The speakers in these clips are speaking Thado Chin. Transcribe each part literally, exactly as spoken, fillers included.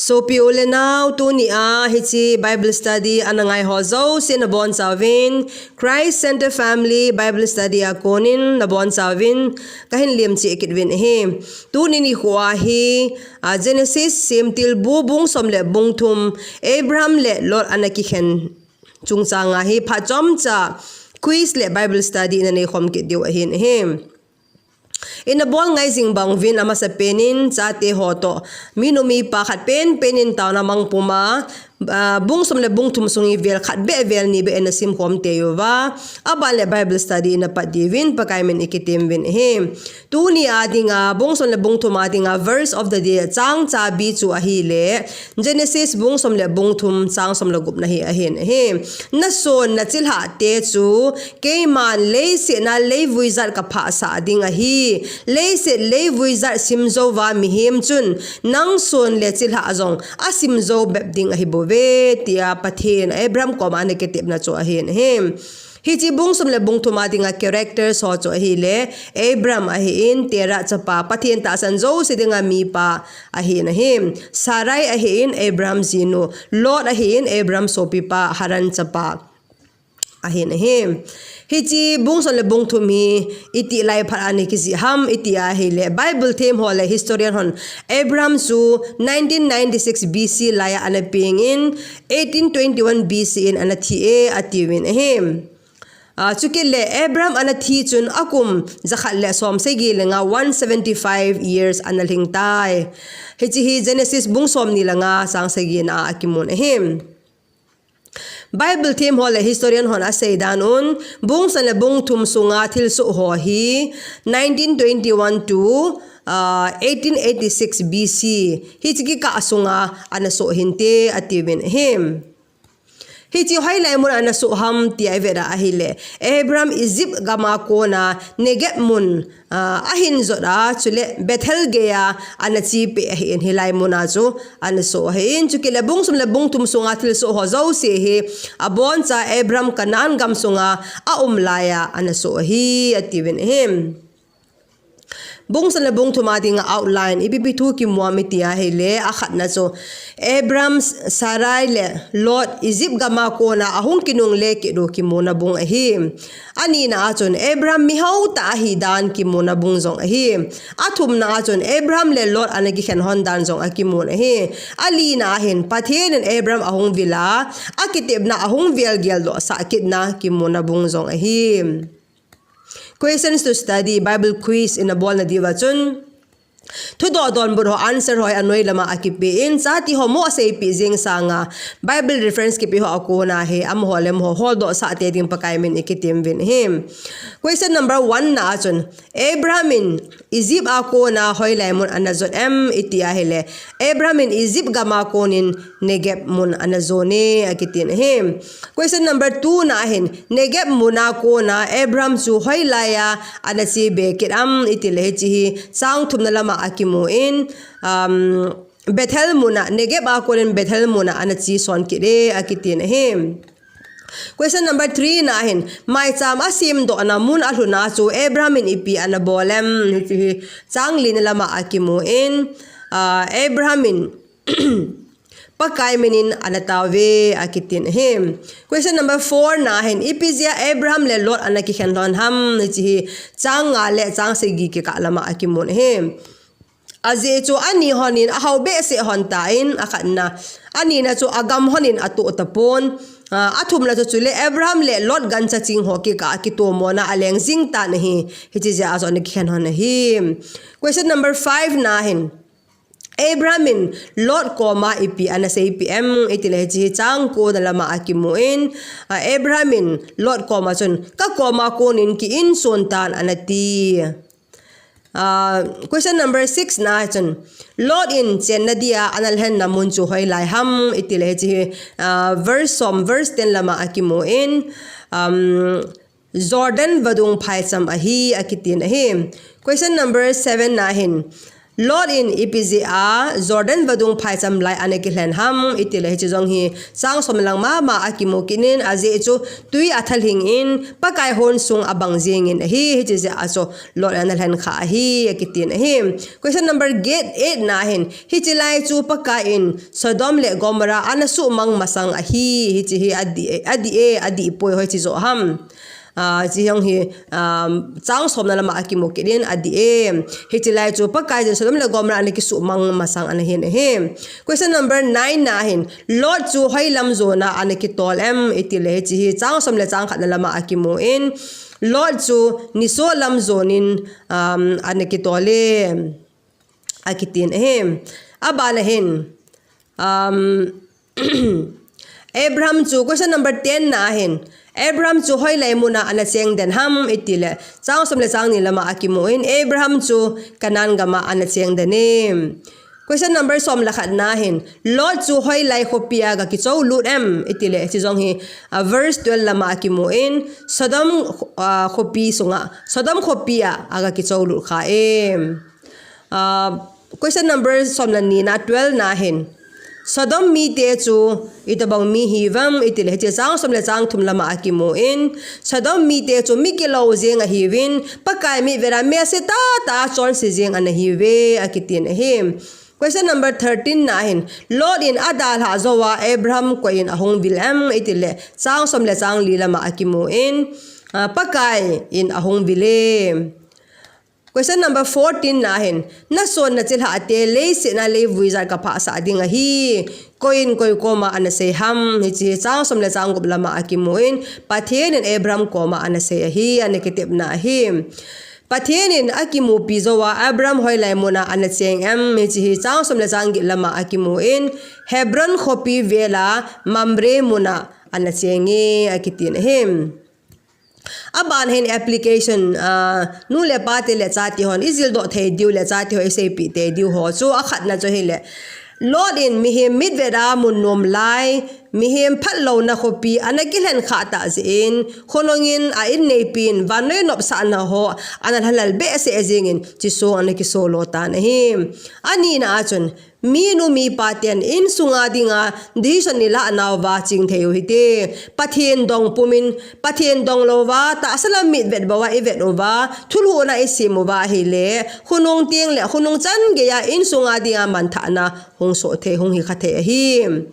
Sopi u le nau, tuni a hiche Bible study ana ngai ho jouse nabonchauvin, Christ Center Family Bible Study a konin nabonchauvin kahin lemcheh kit uvin ahi. Tuni nikho a hi, a, Genesis semtilbu bung som le bung thum, Abraham le Lot ana kikhen chungchang a hi phat chomcha quiz le Bible study ina neikhom kit diu ahin ahi. Ina bol ngai jing bang uvin amasapen in chate ho toh, minu mipa khat penpen in taona mang puma, ah, bung som le bung thum sung hi vel khat beh vel ni beh ina simkhom tei uva, aban le Bible study ina pat diuvin Pakai min i kitem uvin ahi. Tuni a dinga, bung som le bung thum a dinga verse of the day, chang chabi chu ahile, Genesis bung som le bung thum chang som le gup na hi ahin ahi. Nason nachilhah te chu keiman leiset a leivui jat kaphah sah ding ahi. Leiset leivui jat sim jouva mihem chun nang son le chilhah jong asim jou bep ding ahi bouve, tia Pathen Abraham koma ana kitepna chu ahin ahi. Hiche bung som le bung thum a dinga characters ho chu ahile, Abram ahin, Terah chapa, Pathen tahsan jouse dinga mipa ahin ahi. Sarai ahin, Abram jinu, Lot ahin, Abram sopipa, Haran chapa ahin ahi. Hiche bung som le bung thum hi itih lai phat a ana kijih ham iti ahile, Bible them ho le historian hon Abram chu nineteen ninety-six B C lai a ana peng in, eighteen twenty-one B C in ana thi e atiuvin ahi. Ah, chukit le Abram ana thi chun akum jakhat le som sagi le nga, one seventy-five years ana lhing tai. Hiche hi Genesis bung som ni le nga chang sagi na a kimun ahi. Bible them ho le historian hon asei dan un, bung som le bung thum sunga thilsoh ho hi nineteen twenty-one to, ah, eighteen eighty-six B C hiche kikah sunga ana soh hinte atiuvin ahi. Hiche hoilai mun ana soh ham tia ivet a ahile, Abram Egypt gam a kona Negeb mun, ah, ahin jot a, chule Bethel gei a ana chepi ahin, hilai mun a chu ana soh ahin. Chukit le bung som le bung thum sunga thilsoh ho jouse hi aboncha Abram Canaan gam sunga aum lai a ana soh ahi atiuvin ahi. Bung som le bung thum a dinga outline, ipi ipi thu kimu ham iti ahile, akhatna chu Abram, Sarai le Lot Egypt gam a kona ahung kinungle kit u kimuna bung ahi. Anina a chun Abram mihao tah ahi dan kimuna bung jong ahi. Athumna a chun Abram le Lot ana kikhen hon dan jong akimun ahi. Alina a hin Pathen in Abram ahung vil a, akitepna ahung vel geldoh sah kitna kimuna bung jong ahi. Questions to study, Bible quiz ina bolna diuva chun, thudoh donbut ho answer ho hi anoi lama akipe in, chate ho mo aseipeh jeng sanga Bible reference kipe ho a kona hi amaho le amaho holdoh sah tei ding Pakai min i kitem uvin ahi. Question number one na a chun, Abram in Egypt a kona hoilai mun ana jot em iti ahile, Abram in Egypt gam a konin Negeb mun ana jon e akitin ahi. Question number two na a hin, Negeb mun a kona Abram chu hoilai a ana chebe kit am iti le, hiche hi chang thumna lama akimu in, um, Bethel mun a, Negeb a konin Bethel mun a ana cheson kit e akitin ahi. Question number three na a hin, maicham asemdohna mun alhun a chu Abram in ipi ana bol em, hiche hi chang lina lama akimu in, ah, Abram in Pakai min in ana tao uve akitin ahi. Question number four na a hin, ipi jeh a Abram le Lot ana kikhen lhon ham, hiche hi chang nga le chang sagi kikah lama akimun ahi. Ajeh chu ani hon in ahao behseh hon tan, akhatna. Anina chu agam hon in atoh tapon. Ah, athumna chu chule Abram le Lot gancha ching ho kikah a kitomona aleng jing tan ahi. Hiche jeh a chu ana kikhen hon ahi. Question number five na a hin, Abram in Lot koma ipi ana seipeh em iti le, hiche hi chang kona lama akimu in, ah, Abram in Lot koma chun, ka koma konin ki-inson tan ana ti. Ah, question number six na a chun, Lot in chenna dia ana lhenna mun chu hoilai ham iti le, hiche hi, ah, verse som, verse ten lama akimu in, um, Jordan vadung phaicham ahi akitin ahi. Question number seven na a hin, Lot in ipi jeh a Jordan vadung phaicham lai ana kilhen ham iti le, hiche jong hi chang som le lang mama a kimu kit in, ajeh chu tui athalhing in Pakai hon sung abang jing in ahi, hiche jeh a chu Lot ana lhen kha ahi, akitin ahi. Question number eight na hin, hiche lai chu Pakai in Sodom le Gomorrah ana suhmang masang ahi, hiche hi adih e, adih e, adih poi, hoiche joh ham. Ah, hiche jong hi, um, chang som na lama akimu kit in adih e. Hiche lai chu Pakai in Sodom le Gomorrah ana kisuhmang masang ana hin ahi. Question number nine na hin, Lot chu hoilam jona ana kitol em iti le, hiche hi chang som le chang khat na lama akimu in, Lot chu nisolam jon in, um, ana kitol e, akitin ahi. Abana hin, um, Abraham chu, question number ten na hin, Abraham chu hoilai muna ana cheng den ham iti le, chang som le chang ni lama akimu in, Abraham chu Canaan gama ana cheng den e. Question number som le khat na hin, Lot chu hoilai khopi a ga kichou lut em iti le, hiche jong hi, ah, verse twelve lama akimu in, Sodom, ah, khopi sunga, Sodom khopi a aga kichou lut kha e. Ah, question number som le ni na, twelve na hin, Sodom mite chu itobang mi hiuvem iti le, hiche chang som le chang thum lama akimu in, Sodom mite chu mi kilou jeng ahiuvin, Pakai mitvet a melse tahtah a chonse jeng ana hiuve, akitin ahi. Question number thirteen na hin, Lot in adalhah jou a Abraham koi in ahung vil em iti le, chang som le chang li lama akimu in, ah, Pakai in ahung vil e. Question number fourteen na hin, nason nachilhah te leiset a leivui jat kaphah sah ding ahi, koi in koi koma ana sei ham, hiche chang som le chang gup lama akimu in, Pathen in Abraham koma ana sei ahi, ana kitepna ahi. Pathen in akimupi jou a Abraham hoilai muna ana cheng em, hiche hi chang som le chang get lama akimu in, Hebron khopi vel a Mamre muna ana cheng e, akitin ahi. Aban hin application, ah, nu le pa te le chate hon ijil doh thei diu le chate ho iseipeh thei diu ho chu, akhatna chu hile, Lot in mihem mitvet a mun nom lai, mihem phatlouna khopi ana kilhen khah tah jeh in, khonung in a inneipin vannoi nopsahna ho ana lhalal behseh jeng in, hiche song ana kisolo tan ahi. Anina a chun, minu mipa ten insunga dinga decision ilah nauva chingthei u hite. Pathen dong pumin, Pathen dong louva, tahsa lam mitvet bou a ivet uva, thulhuhna isem uva ahile, khonung teng le khonung chan geiya insunga dinga manthahna hung soh thei, hung hikha thei ahi.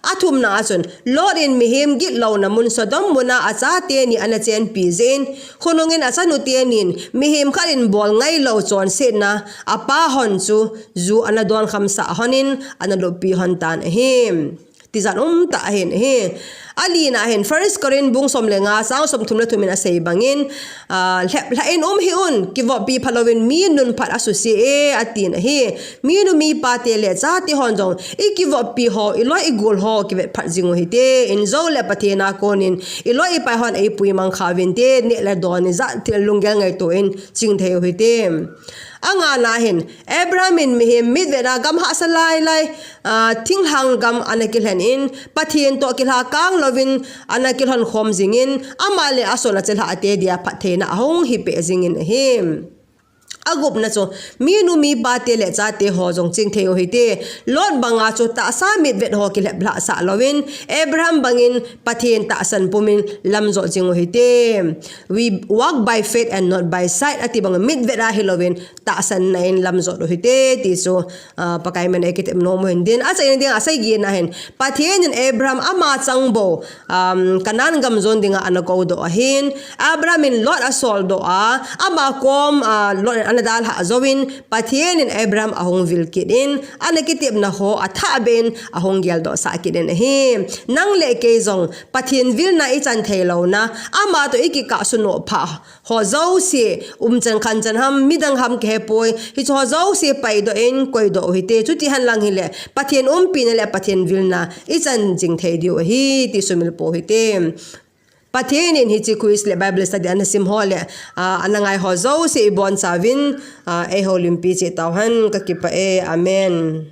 Athumna a chun, Lot in mihem gitlouna mun Sodom muna achate ni ana chenpi jeh in, khonung in achanu tenin mihem khat in bol ngailou chonsetna apa hon chu ju ana don khamsah hon in ana luppi hon tan ahi. Tijat umtah ahin ahi. Alina hin, First Corinth bung som le nga, chang som thum le thum in asei bangin, ah, lhep lha in um hih un, kivoppi phalouvin mi nunphat asuse e, atin ahi. Minu mipa te le chate hon jong, ikivoppi ho, iloi igol ho kivet phat jing u hite. Injou le Pathen a konin iloi ipai hon eipuimang kha uvinte, neh le don ijat thil lunggel ngaito in chingthei u hite. Angana hin, Abraham in mihem mitvet a gam hahsa lailai, ah, thinglhang gam ana kilhen in, Pathen toh kilhakang louvin ana kilhon khom jingin, ama le ason achilhah te dia phattheina ahung hipeh jingin ahi. Agupna chu, minu mipa te le chate ho jong chingthei u hite. Lot banga chu tahsa mitvet ho kilheplhah sah louvin, Abraham bangin Pathen tahsan pumin lamjot jing u hite. We walk by faith and not by sight, ati bang mitvet a hilouvin tahsanna in lamjot u hite, ti chu, ah, Pakai min a ikitep nom u hin tin. Achaina dinga, asei gina hin, Pathen in Abraham ama chang bou, um, Canaan gam jon dinga ana koudoh ahin, Abraham in Lot asoldoh a, ama kom, ah, Lot in ana dalhah jouvin, Pathen in Abraham ahung vil kit in, ana kitepna ho athahbeh in ahung geldoh sah kit in ahi. Nang le kei jong Pathen vilna ichan theilouna, ama toh ikikah sunoh pha ho jouse, umchan khanchan ham, midang ham kihepoi, hiche ho jouse paidoh in koidoh u hite. Chuti henlang hile, Pathen umpina le Pathen vilna ichan jing thei diu ahi, ti sumil pou hite. Pathen in hiche quiz le Bible study ana sim ho le, ah, ana ngai ho jouse ibonchauvin, ah, eihoulimpi cheh tauhen, kakipah e. Amen.